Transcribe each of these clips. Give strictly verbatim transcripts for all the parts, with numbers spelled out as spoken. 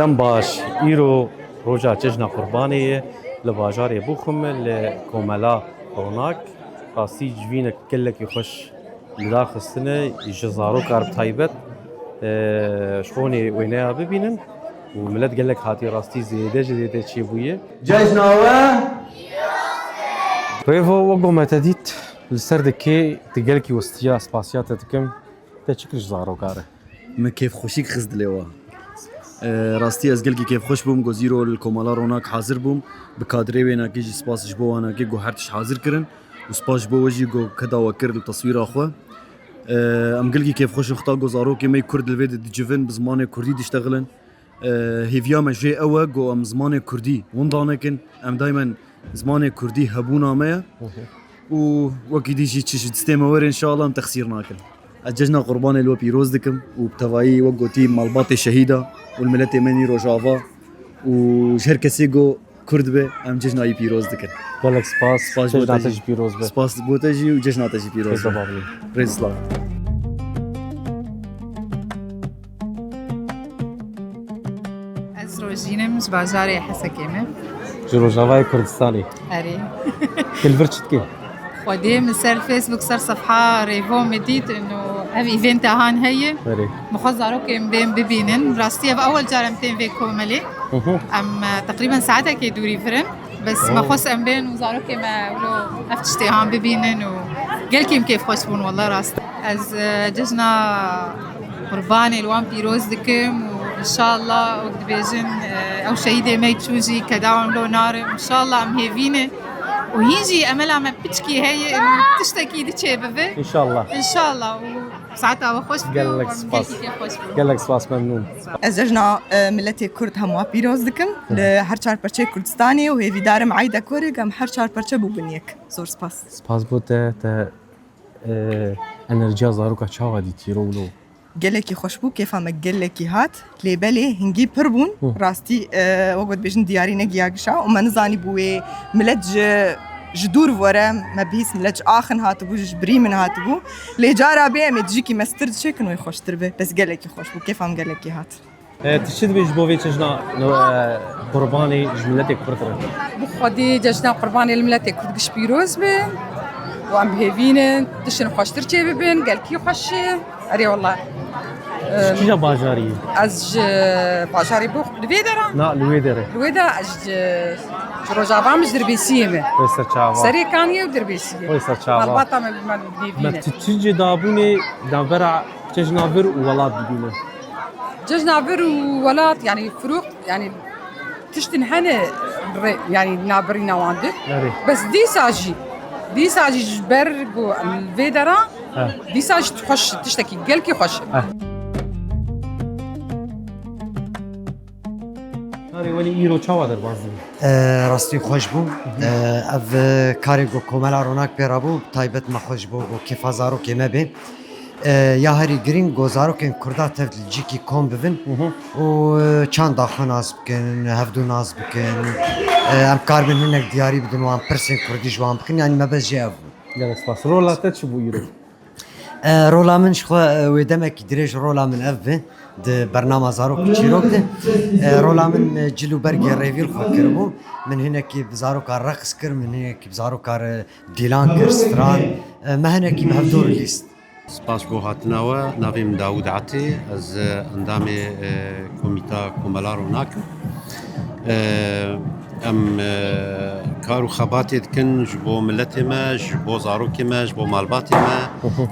Dem baş, îro roja cejna Qurbanê ye li bajarê Buxum, li Komela Ronak. Rastî civînek gelekî xweş li dar xistine, ji zarokan bi taybet, e, ji xonê wêneya bibînin û milet gelek hatiye, rastî zêde ji zêde çêbûye. Cejna we! Rêvo, wek ku me te dît, li ser dikê tu gelkî westiya, spasiya te dikim. Te çi kir ji zarokan re? Min kêfxweşîk xist dilê we. E, rastî ez gelkî kêfxweş bûm, ku zîro li Komela Ronak hazir bûm. Bi kadrê wênakê jî spas ji bo wanakê ku her tişt hazir kirin. Û spas ji bo we jî ku keda we kir li teswîra xwe. E, em gelkî kêfxweş in xita ku zarokê me yê Kurd li vê de dicivin, bi zimanê Kurdî diştexilin. E, hêviya me jê ew e ku em zimanê Kurdî winda nekin. Em daymen zimanê Kurdî hebûna me ye. Û wekî dî jî çi ji distê me were, înşallah em texsîr nakin. Ez cejna Qurbanê li we pîroz dikim û bi tevayî wek gotî malbatê şehîda û li miletê me nî Rojava û ji her kesê ku Kurd be, em cejna wî pîroz dikin. Gelek spas. Spas bo Cejna te te jî. jî pîroz be. Spas bo te jî û cejna te jî pîroz be. Rêz û selamet. Rêz û selamet. Ez Rojîn im, ji bajarê Hesekê me. Ji Rojavayê Kurdistanê. Erê. Tu li vir çi dikî? Xwedê min ser Facebook, ser sefha Rêvo min dît, ino ev event han heye. Erê. Min xwest zarokên bên bibînin. Rastî ev ewel car em tên vê komelê. Hı hı. Em, e, teqrîben saetekê dûrî vir in. Bes me Oo. xwest em bên û zarokê me wilo ev tiştê han bibînin û gelkî em kêfxweş bûn, wela rast. Ez, e, cejna Qurbanê li wan pîroz dikim û înşallah wek dibêjin, e, ew şehîdê me çû jî keda wan wilo narim. Înşallah em hêvî ne û hîn jî emela me piçkî heye, tiştekî diçê bibe. Înşallah. Înşallah û saeta we xweş be û Gelek em spas. gelkî kêfxweş bin. Gelek spas, memnûn. Ez cejna, e, miletê Kurd hemû pîroz dikim. Li her çar perçeyê Kurdistanê û hêvîdarim eydek were, em her çar perçe bûbin yek. Zor spas. Spas bo te, te, e, enerjiya zaroka çawa dîtî, rewlo? Gelekî xweş bû, kêfa me gelekî hat. Lê belê hingî pir bûn. Hı. Rastî, e, wek dibêjin diyarî negiya gişa û me nizanî bû wê milet ji, ji dûr were, me bihîst milet ji axin hatibû, ji birî min hatibû. Lê cara bê em ê dijîkî mestir diçêkin wê xweştir be. Bes gelekî xweş bû, kêfa min gelekî hat. E, tu çi dibê ji bo vê cejna, e, Qurbanê ji miletê Kurd re? Bi xwedî cejna Qurbanê li miletê Kurd giş pîroz be û em bi hêvî ne tiştin xweştir çê bibin, gelkî xweş e. Erê wela. Ji kîja bajarî yî? Ez ji bajarê Bûx, li vê dera? Na, li wê derê. Li wê de ez ji, ji Rojava me, ji Dirbêsiyê me. Wê ser çava. Serê Kaniyê û Dirbêsiyê. Wê ser çava. Malbata me bi me bi hêvî ne. Me tu çi cêdabûnê navbera cejna vir û welat dibîne? Cejna vir û welat, yanî firûq, yanî tiştin hene re-, yanî navbirîna wan di. Erê. Bes dîsa jî, dîsa jî ji ber ku em li vê dera, He. dîsa jî xweş, tiştekî gelkî xweş. He. Karê welî îro çawa derbas dibî? E, rastî xweş bû. E, ev, e, karê ku Komela Ronak pê re bû, taybet me xweş bû, ku kêfa zarokê me bê. E, ya herî girîng, ku zarokên Kurda tev li cîkî kom bibin Hı hı. û, e, çanda xwe nas bikin, hevdû nas bikin. E, em karibin hinek diyarî bidin wan, pirsên Kurdî ji wan bikin, yanî mebest jê ev bû. Gelek spas. Rola te çi bû îro? E, rola min ji xwe, e, wê demekî dirêj rola min ev bi, di bernama Zarok û Çîrok de. E, rola min, e, cil û bergê rêvî li xwe kiribû. Min hinekî bi zaroka reqs kir, min hinekî bi zaroka re dîlan kir, stran. E, me hinekî bi hevdû rîlîst. Spas bo hatina we. Navê min Dawûd Etê, ez, e, endamê, e, Komîta Komela Ronak im. E, em, e, kar û xebatê dikin ji bo miletê me, ji bo zarokê me, ji bo malbatê me.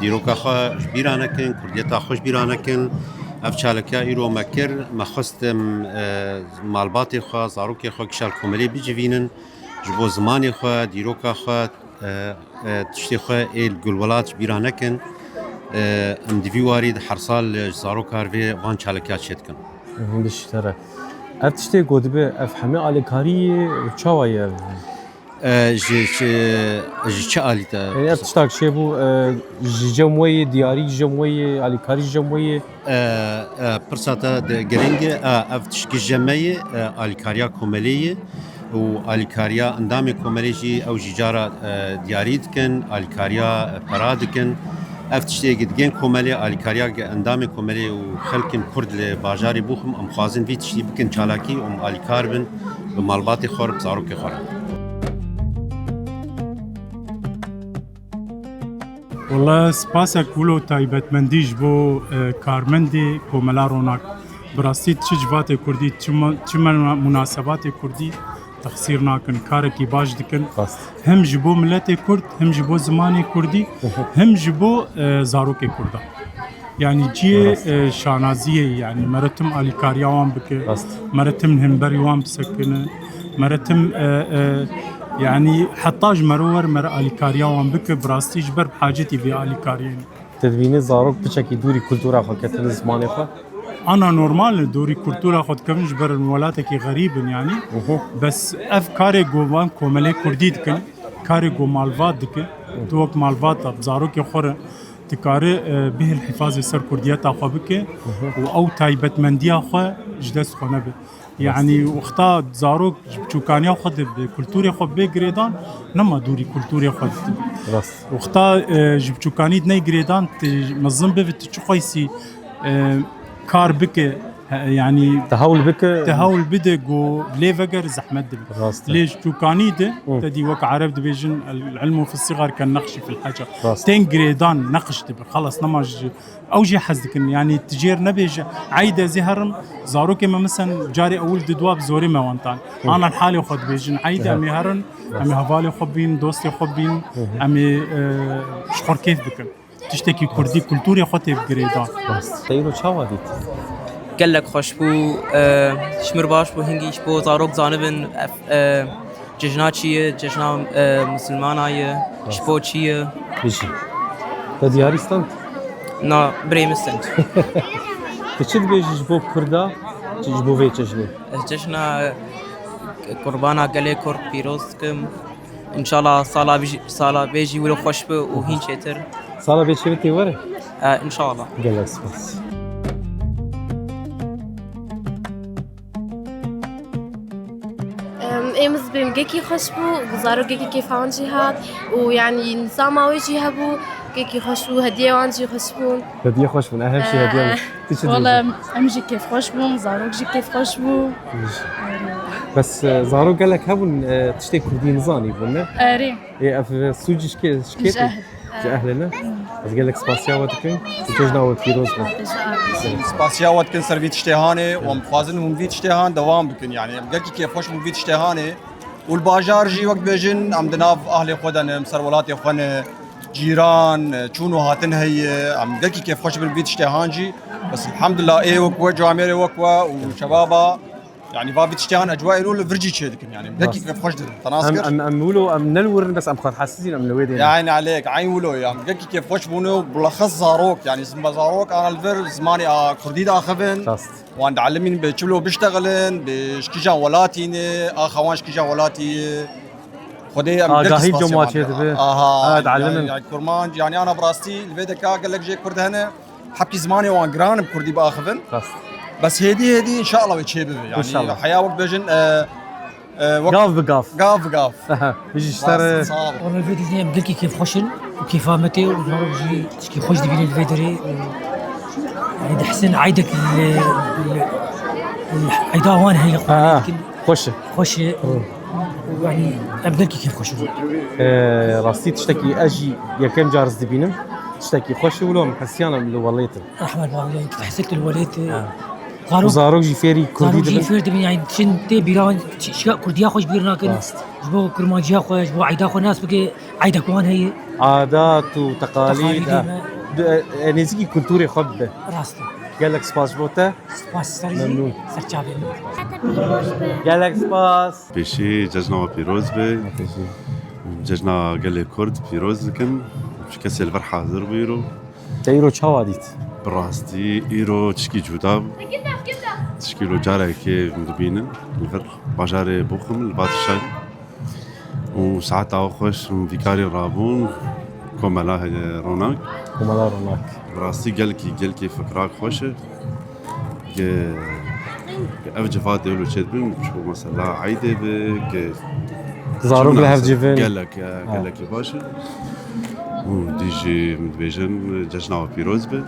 Dîroka xwe ji bîra nekin, kurdiyeta xwe ji bîra nekin. Ev çalakiya îro me kir, me xwest em, e, malbatê xwe, zarokê xwe kişal komelê bicivînin, ji bo zimanê xwe, dîroka xwe, e, e, tiştê xwe ê li gul welat ji bîra nekin. E, em di vî warî de her sal, e, ji zaroka re vê van çalakiya çêdikin. Hindî ji te re. Ev tiştê ku dibe, ev hemî alîkarî ye, çawa ye ev? E, ji, ji, ji çi alî te? Yanî ev tiştak çêbû, e, ji cem we yê, diyarî ji cem we yê, alîkarî ji cem we yê? E, e, pirsa te de girîng e. E, ev tişkî ji cem me yê, e, alîkariya komelê ye û alîkariya endamê komelê jî ew jî cara, e, diyarî dikin, alîkariya, e, pera dikin. Ev tiştê digên komelê, alîkariya endamê komelê û xelkên Kurd li bajarê Bûxim, em xwazin vî tiştî bikin çalakî û em alîkar bin bi malbatê xwe re, bi zarokê xwe re. Wele spasek wilo taybetmendî ji bo, e, karmendê Komela Ronak. Bi rastî çi civatê Kurdî, çi ma-, çi mena-, munasebatê Kurdî texsîr nakin. Karekî baş dikin. Rast. Hem ji bo miletê Kurd, hem ji bo zimanê Kurdî, hem ji bo, e, zarokê Kurda. Yani ciyê, Rast. e, şanaziyê, yani mere tim alîkariya wan bike, Rast. mere tim hemberî wan bisekine, mere tim, e, e, yani heta ji mero wer mere alîkariya wan bike, bi rastî ji ber hacetî vê alîkariyê ne. Te dibînî zarok piçekî dûrî kultura xwe ketine, zimanê xwe? Ana normal e, dûrî kultura xwe dikevin, ji ber in welatekî xerîb in yani. Mhm. Bes ev karê ku van komelê Kurdî dikin, karê ku malbat dikin, tu wek malbat bi zarokê xwe re dikare, e, bihil hifazê ser kurdiyeta xwe bike Mhm. û ew taybetmendiya xwe ji dest xwe nebe. Rast. Yani wexta zarok ji biçûkaniya xwe de bi kulturê xwe bê girêdan, nema dûrî kulturê xwe de. Rast. Wexta, e, ji biçûkanî de ney girêdan, tu mezin bivî, tu çi xweysî, e, kar bike, he, yani Te hewl bike. te hewl bide ku lê veger zehmet dibe. Rast e. Lê ji çûkanî de, Hı. te dî wek Ereb dibêjin, "El-, el-ilmu fi sigar ken nexşi fil hecer." Rast. Tên girêdan neqş dibe. Xelas, nema ji Ew jî hez dikin. Yani tu jêr nebêje, "Eyde ez ê herim", zarokê me misen carê ewil di dua bi zorê me wan tan. Hı. Ana halê xwe dibêjin, "Eyde Hı. em ê herin, em ê hevalê xwe bîn, dostê xwe bîn, Hı hı. em ê, e, ji xwe kêf bikin." Tiştekî kurdî, kulturê xwe tê girêdan. Rast. Te îro çawa dît? Gelek xweş bû, e, ji mir baş bû, hingî ji bo zarok zanibin, ev, e, Cejna çi ye? Cejna, e, Musulmana ye. Rast. Ji bo çi ye? Bijî. Te diyarî stend? Na, birê min stend. Tu çi dibêjî ji bo Kurda, çi ji bo vê cejnê? Ez cejna, e, Qurbana gelê Kurd pîroz dikim. Înşallah sala bijî-, sala vê jî wilo xweş be û hîn çêtir. Sala vê çêtir were? E, înşallah. Gelek spas. Em, ê min zibêm gekî xweş bû, zarok gekî kêfa wan jî hat û, yanî, nizama wê jî hebû, gekî xweş bû, hediye wan jî xweş bûn. Hediye xweş bûn, ehem jî hediye bûn. Ee, Tu çi wala dibêjî? Em jî kêfxweş bûn, zarok jî kêfxweş bû. Bes, e, zarok gelek hebûn, e, tiştê kurdî nizanîbûn, ne? Erê. Ê, ev, e, sûcî ji kê, ji kê Ji tê? ehl. Ji ehlê ne? Ez gelek spasiya we dikim. Û cejna we pîroz be. Spasiya we dikin ser vî tiştê hanê û em dixwazin hûn vî tiştê han dewam bikin. Yani em gelkî kêfxweş bûn vî tiştê hanê. Û li bajar jî wek dibêjin, em di nav ahlê xwe de ne, em ser welatê xwe ne, cîran, çûn û hatin heye, em gelkî kêfxweş bin vî tiştê han jî. Bes elhamdulillah ê wek we, camêrê wek we û şebaba, yani va vî tiştê han ecwa êro li vir jî çê dikin. Yani gelkî Rast. kêfxweş dibin. Te nas Em, kir? em, em wilo, em ne li wir in, bes em xwe hesizîn, em li wê dê ne. Yani aleyk, eyn wilo ya. Em gelkî kêfxweş bûne û bilaxis zarok, yani zimba zarok, ana li vir zimanê a kurdî diaxivin. Rast. Wan dielimin bê çilo biştexilin, bê ji kîjan welatî ne, axa wan ji kîjan welatî ye. Xwedê em gelkî Agahî spasiya cem wan çê dibe. Aha, Ha, dielimin. yani, yani kurmanc, yani ana bi rastî li vê deka gelek jê Kurd hene. Hepkî zimanê wan giran in bi Kurdî biaxivin. Rast. Bes hêdî hêdî înşallah wê çê bibe. Yani İnşallah. heya wek bêjin, e, e, wek Gav bi gav. gav bi gav. Bijî ji te re. Sağ ol. Wala vê dîzê em gelkî kêfxweş in û kêfa me tê û zarok jî tişkî xweş dibînin li vê derê. Yani dihsin eydek li, li, li eyda wan heye Aha, xweş e. xweş e. Hı. Û yani em gelkî kêfxweş in. Ee, rastî tiştekî ez jî yekem car ez dibînim. Tiştekî xweş e wilo em hesiyana li welêtin. Rehmet bavê, tu hesek tu li welêt. Ha. Zarok, Zarok jî fêrî kurdî zarok jî dibin. fêr dibin, yani çin tê bîra wan, çi-, şiya kurdiya xwe ji bîr nakin. Rast. Ji bo kurmanciya xwe, ji bo eyda xwe nas bike, eydek wan heye. Adat û teqalîd, Teqalîdê ha. me. Du-, e, e, nêzîkî kulturê xwe bibe. Rast e. Gelek spas ji bo te. Spas ser jî, Memnûn. ser çavê min. Gelek spas. Pêşî cejna we pîroz be. Pêşî. Cejna gelê Kurd pîroz dikin. Çi kesê li vir hazir bû îro. Te îro çawa dît? Bi rastî îro tişkî cuda bû. Tişkî îro carekê dibînin. Li vir bajarê Boxim, li Batişay. Û saeta xweş, vîkarî rabûn, Komela Ronak. Komela Ronak. Bi rastî gelkî, gelkî fikrak xweş e. Ge-, ge ev civatê wilo çêdibin, çi mesela eydê bi, ge-, Zarok li hev civin. Gelek, e, Ha. gelekî baş e. Û dî jî min dibêjin cejna we pîroz be.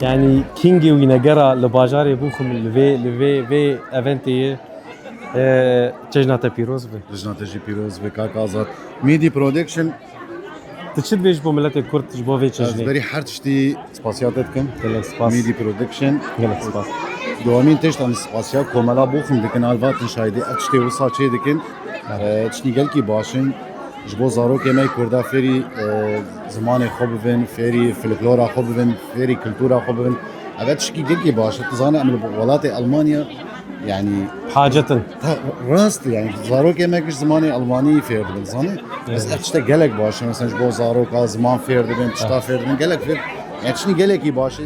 Yani kingê wînegera li bajarê Bûxim li vê li vê vê eventê ye, e, cejna te pîroz be. Cejna te jî pîroz be kak Azad. Midi Production. Tu çi dibêjî bo miletê Kurd ji bo vê Ez cejnê? Berî her tiştî spasiya te dikim. Gelek spas. Midi Production. Gelek spas. Dewamîn tişt em spasiya komela Bûxim dikin, alvatin şahidî ev tiştê wisa çê dikin. E, tiştî gelkî baş in. Ji bo zarokê me Kurda fêrî, e, zimanê xwe bibin, fêrî folklora xwe bibin, fêrî kultura xwe bibin. Ev tişkî gelkî baş e. Tu zane em li welatê Almanya, yani Hacetin. ta, rast e, yani zarokê me giş zimanê Almanî fêr dibin. Zane? Ez ev tişte gelek baş e. Mesela ji bo zaroka ziman fêr dibin, tişta fêr dibin, gelek fêr. Yani tiştî gelekî baş e.